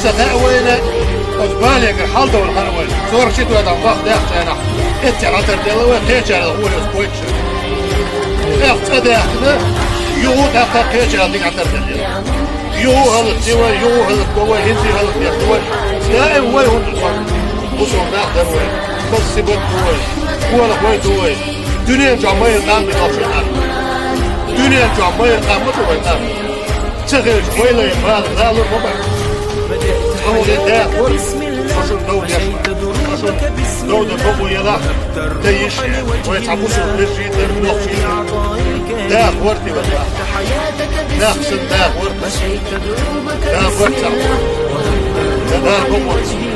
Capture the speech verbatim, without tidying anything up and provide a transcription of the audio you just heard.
Ца хаьа вайна, оцу балегара хьалдовла хаьа вайна. Цорах ши тоьтан бах даьхча хьанахь, эццехь Ӏа тардела вай, кхечарах вуо иза кхойтта шо. Эхь цӀа даьхкина, юха а тӀаккха кхечарах дика Ӏа тардела. Юха а хӀаллакдо вай, юха а хӀаллакдо вай, хӀинца а хӀаллакдеш ду вай. Даим вай хӀунда ду вай? Бусалба нах дар вай. Массибат ду вай. Олах вай ду вай. Дуьнен чохь майра къам ма ду вай нах. Дуьнен чохь майра къам ма ду вай нах. Ца хилча, вайлай бала, лалур ма бара. Хьуна даха вара, хьо шуна дов деш вара. Хьо шуна дов дан бакъо елахь, дан йиш яц. Вай цхьа бусалба вежарий дара, нохчий дара. Даха вара те вай нах. Нах санна даха вара те. Даха вара цхьа. Дан дара бакъо.